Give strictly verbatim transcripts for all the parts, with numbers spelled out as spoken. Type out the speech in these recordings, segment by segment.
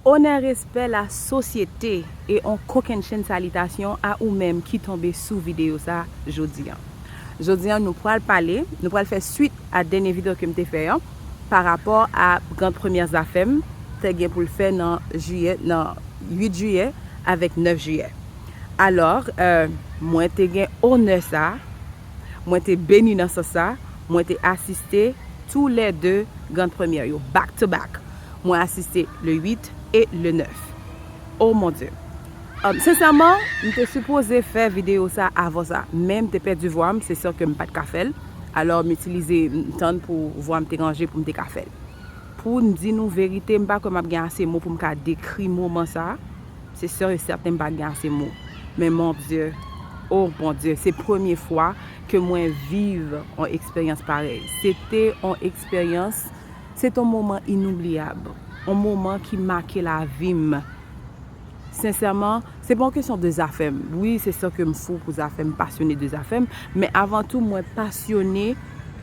Onè, respè, lasosyete, e on kokennchenn salitasyon a ou menm ki tonbe sou videyo sa jodi an. Jodi an, nou pral pale, nou pral fè swit a dènye videyo ke m te fè an, pa rapò a gran premyè Zafèm te gen pou l fè nan jiyè, nan uit jiyè avèk nèf jiyè. Alò, euh, mwen te gen onè sa, mwen te beni nan sans sa, mwen te asiste toulède gran premyè yo, back to back. Mwen asiste le uit e le nèf. Oh mon Dieu. Um, sensèman, m te sipoze fè videyo sa avan sa, men m te pèdi vwa m, se sè ke m pa t ka fè l. Alò, m itilize, m tann pou vwa m te ranje pou m te ka fè l. Pou m di nou verite, m pa kwè m ap gen ase mo pou m ka dekri moman sa. Se sè e sèten m pa gen ase mo. Men mon Dieu, oh mon Dieu, se premye fwa ke mwen viv on eksperyans parèy. Se te on eksperyans, se te on moman inoubliyab. On moman ki make lavi m. Sensèman, se pa yon kesyon de Zafèm. Wi, se sè ke m fou pou Zafèm, m pasyone de Zafèm, men avan tou, mwen pasyone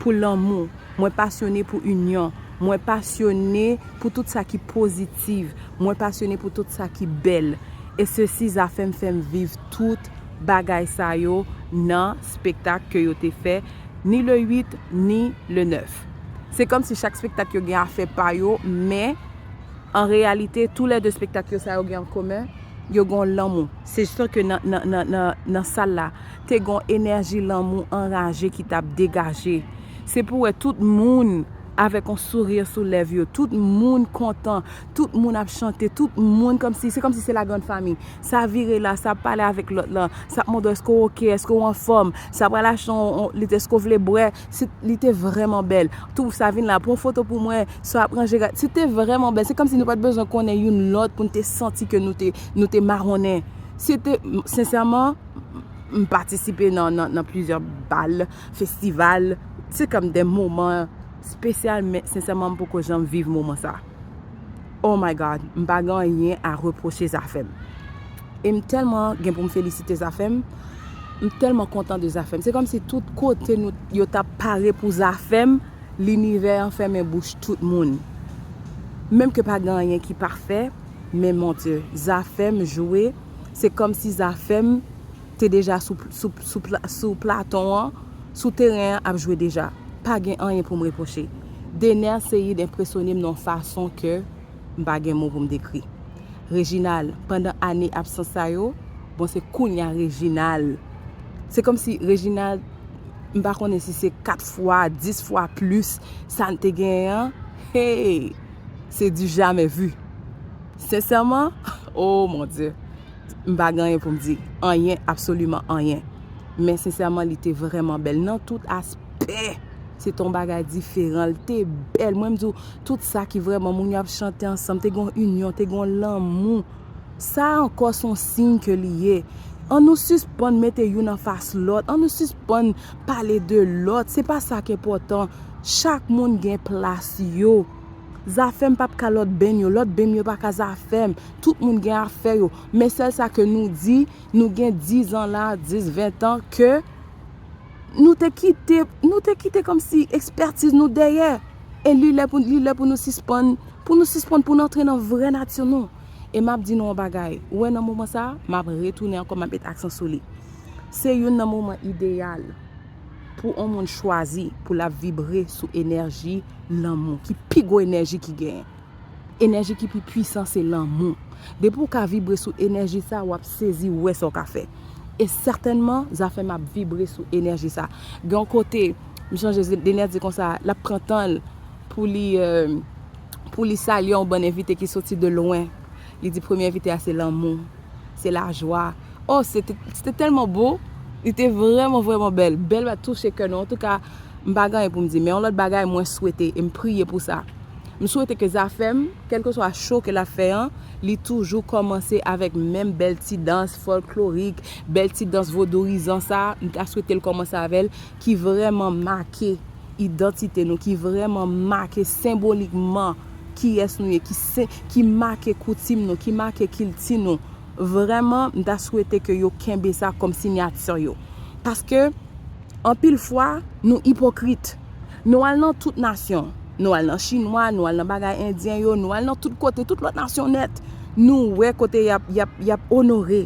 pou lanmou, mwen pasyone pou inyon, mwen pasyone pou tout sa ki pozitif, mwen pasyone pou tout sa ki bèl. E sesi Zafèm fè m viv tout bagay sa yo nan spektak ke yo te fè, ni le uit, ni le nèf. Se kòmsi chak spektak yo gen afè pa yo, men an reyalite, toulède spektak yo sa yo gen an komen, yo gen yon lanmou. Se sè ke nan, nan, nan, nan, nan sal la, te gen yon enèji lanmou anraje ki t ap degaje. Se pou wè tout moun avèk yon souri sou lèv yo, tout moun kontan, tout moun ap chante, tout moun kòmsi, se kòmsi se la grande famille. Sa vire la, sa ap pale avèk lòt la, sa ap mande w èske w oke, èske w anfòm, sa pral achte yon, yon, li te, èske w vle bwè, se, li te vrèman bèl. Tou sa vin la, pran foto pou mwen, sa ap ranje gad, se te vrèman bèl. Se kòmsi nou pa t bezwen konnen youn lòt pou n te santi ke nou te, nou te mawonnen. Se te, sensèman, m patisipe nan, nan, nan plizyè bal, festival. Se kòm de moman espesyal, men sensèman, m poko janm viv moman sa. Oh my God, m pa gen anyen a repwoche Zafèm. E m tèlman gen pou m felisite Zafèm, m tèlman kontan de Zafèm. Se kòmsi tout kote nou, yo t ap pare pou Zafèm, linivè an fèmen bouch tout moun. Menm ke pa gen anyen ki pafè, men mon Dieu, Zafèm jwe, se kòmsi Zafèm te deja sou, sou, sou, pla- sou platon an, sou teren an ap jwe deja. Pa gen anyen pou m repwoche. Dener Ceide enpresyone m nan yon fason ke m pa gen mo pou m dekri. Reginald, pandan ane absans sa yo, bon, se kounye a Reginald. Se kòmsi Reginald, m pa konnen si se kat fwa, dis fwa plis sa n te genyen an. Hey! Se du jamais vu. Sensèman, oh mon Dieu, m pa gen anyen pou m di. Anyen, absoliman anyen. Men sensèman, li te vrèman bèl nan tout aspè. Se te yon bagay diferan, li te bèl. Mwen, m di w, tout sa ki vrèman, moun yo ap chante ansanm, te gen yon inyon, te gen yon lanmou. Sa ankò se yon siy ke li ye. An nou sispann mete youn anfas lòt, an nou sispann pale de lòt. Se pa sa k enpòtan. Chak moun gen plas yo. Zafèm p ap ka lòt bem yo, lòt bem yo pa ka Zafèm. Tout moun gen afè yo. Men sèl sa ke nou di, nou gen diz an la, dis, ven an, ke nou te kite, nou te kite kòmsi ekspètiz nou dèyè. E li lè pou, li lè pou nou sispann, pou nou sispann, pou nou antre nan vrè nati nou. E m ap di nou yon bagay. Ou wè nan moman sa, m ap retounen ankò, m ap met aksan sou li. Se youn nan moman ideyal pou yon moun chwazi pou l ap vibre sou enèji lanmou, ki pi gwo enèji ki genyen. Enèji ki pi pwisan se lanmou. Depi w ka vibre sou enèji sa, w ap sezi wè sa w ka fè. E sètènman, Zafèm ap vibre sou enèji sa. Gen yon kote, m sonje Dener di konsa, l ap pran tan l pou li, euh, pou li salye yon bann envite ki soti de lwen. Li di premye envite a se lanmou, se lajwa. Oh, se te, se te tèlman bo. Li te vrèman, vrèman bèl. Bèl, ba touche kè nou. Antouka, m pa gen anyen pou m di. Men yon lòt bagay, mwen swete, e m priye pou sa. M swete ke Zafèm, kèlkeswa show ke l ap fè an, li toujou kòmanse avèk menm bèl ti dans fòlklorik, bèl ti dans vodourizan sa. M ta swete l kòmanse avè l, ki vrèman make idantite nou, ki vrèman make senbolikman kiyès nou ye, ki sen, ki make koutim nou, ki make kilti nou. Vrèman, m ta swete ke yo kenbe sa kòm siyati yo. Paske, anpil fwa, nou ipokrit. Nou al nan tout nasyon. Nou al nan chinwa, nou al nan bagay endyen yo, nou al nan tout kote, tout lòt nasyon nèt. Nou wè kote y ap, y ap, y ap onore.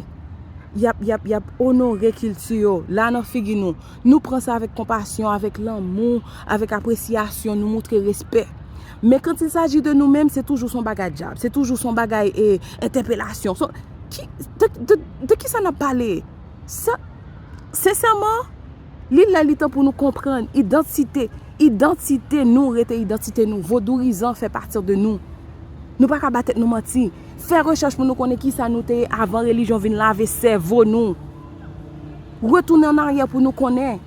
Y ap, y ap, y ap onore kilti yo. La nan figi nou. Nou pran sa avèk konpasyon, avèk lanmou, avèk apresyasyon, nou moutre respè. Men quand il s'agit de nou menm, se toujou son bagay dyab, se toujou son bagay e, entèpelasyon. So, ki, de, de, de ki sa n ap pale? Sa, sensèman, li lè li tan pou nou konprann idantite. Idantite nou rete idantite nou. Vodourizan fè pati de nou. Nou pa ka ba tèt nou manti. Fè rechèch pou nou konnen ki sa nou te ye avan relijyon vin lave sèvo nou. Retounen an aryè pou nou konnen.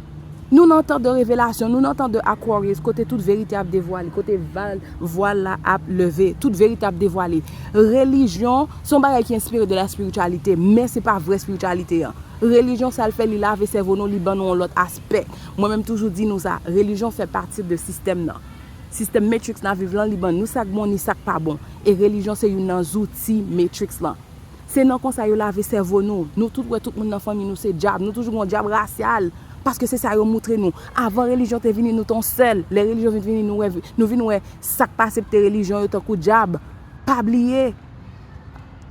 Nou nan tan de revelasyon, nou nan tan de Aquarius, kote tout verite ap devwale, kote val, vwal la ap leve, tout verite ap devwale. Relijyon, se yon bagay ki enspire de la spiritualité, men se pa vrè spiritualité an. Relijyon, sa l fè, li lave sèvo nou, li ban nou yon lòt aspè. Mwen menm toujou di nou sa, relijyon fè pati de sistèm nan. Sistèm Matrix n ap viv lan, li ban nou sa k bon, ni sa k pa bon. E relijyon se youn nan zouti Matrix lan. Se nan konsa yo lave sèvo nou. Nou tout wè tout moun nan fanmi nou se dyab. Nou toujou gen yon dyab rasyal. Paske se sa yo moutre nou. Avan relijyon te vini, nou te yon sèl. Lè relijyon vin vini, nou wè, nou vin wè sa k pa aksepte relijyon yo tankou dyab. Pa bliye.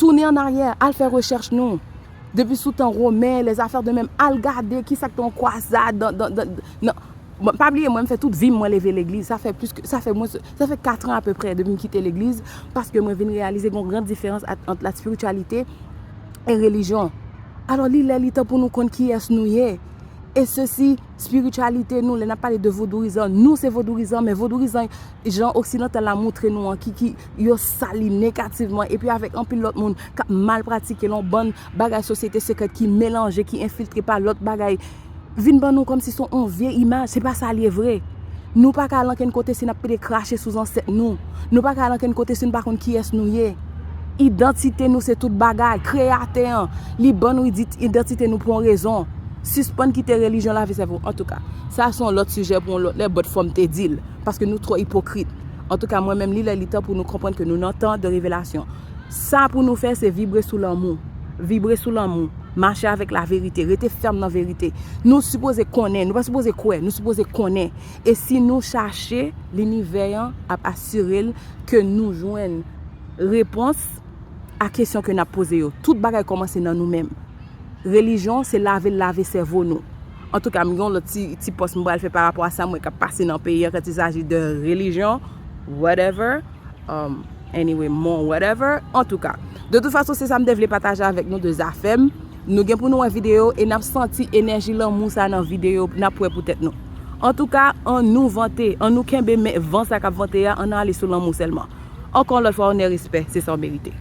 Tounen an aryè, al fè rechèch nou. Depi sou tan Women, les affaires de même, al gade ki sa k te yon kwazad nan, nan, nan, nan, Bon, pa bliye, mwen, m fè tout vi m, mwen leve legliz. Sa fè plis ke, sa fè mwen, sa fè kat an apeprè depi m kite legliz, paske mwen vin reyalize gen yon gran diferans at, ant la spiritualité e relijyon. Alò, li lè, li tan pou nou konn kiyès nou ye. E sesi, spiritualité nou, lè n ap pale de vodourizan, nou se vodourizan, men vodourizan, jan oksidantal la moutre nou an, ki, ki, yo sal li negativman, epi avèk anpil lòt moun k ap mal pratike l, yon bann bagay sosyete sekrèt ki melanje, ki enfiltre pa lòt bagay, vin ban nou kòmsi se yon vye imaj, se pa sa l ye vre. Nou pa ka al ankenn kote si n ap pede krache sou zansèt nou. Nou pa ka al ankenn kote si n pa konn kiyès nou ye. Idantite nou se tout bagay. Kreyatè an, li ban nou idi-, idantite nou pou yon rezon. Sispann kite relijyon lave sèvo. Antouka, sa se yon lòt sijè pou yon lòt lè, but fò m te di l. Paske nou twò ipokrit. Antouka, mwen menm, li lè li tan pou nou konprann ke nou nan tan de revelasyon. Sa pou nou fè, se vibre sou lanmou. Vibre sou lanmou. Mache avèk laverite. Rete fèm nan verite. Nou sipoze konnen. Nou pa sipoze kwè. Nou sipoze konnen. E si nou chache, linivè an ap asire l ke nou jwenn repons a kesyon ke n ap poze yo. Tout bagay kòmanse nan nou menm. Relijyon, se lave l lave sèvo nou. Antouka, m gen yon lòt ti, ti pòs m pral fè pa rapò a sa m wè k ap pase nan peyi an, quand il s'agit de religion, whatever. Um, anyway, mon whatever. Antouka, de tout fason, se sa m te vle pataje avèk nou de Zafèm. Nou gen pou nou wè videyo e n ap santi enèji lanmou sa nan videyo, n ap wè pou tèt nou. Antouka, an nou vante, an nou kenbe men, van sa k ap vante a, an n ale sou lanmou sèlman. Ankò yon lòt fwa, onè, respè, se sa w merite.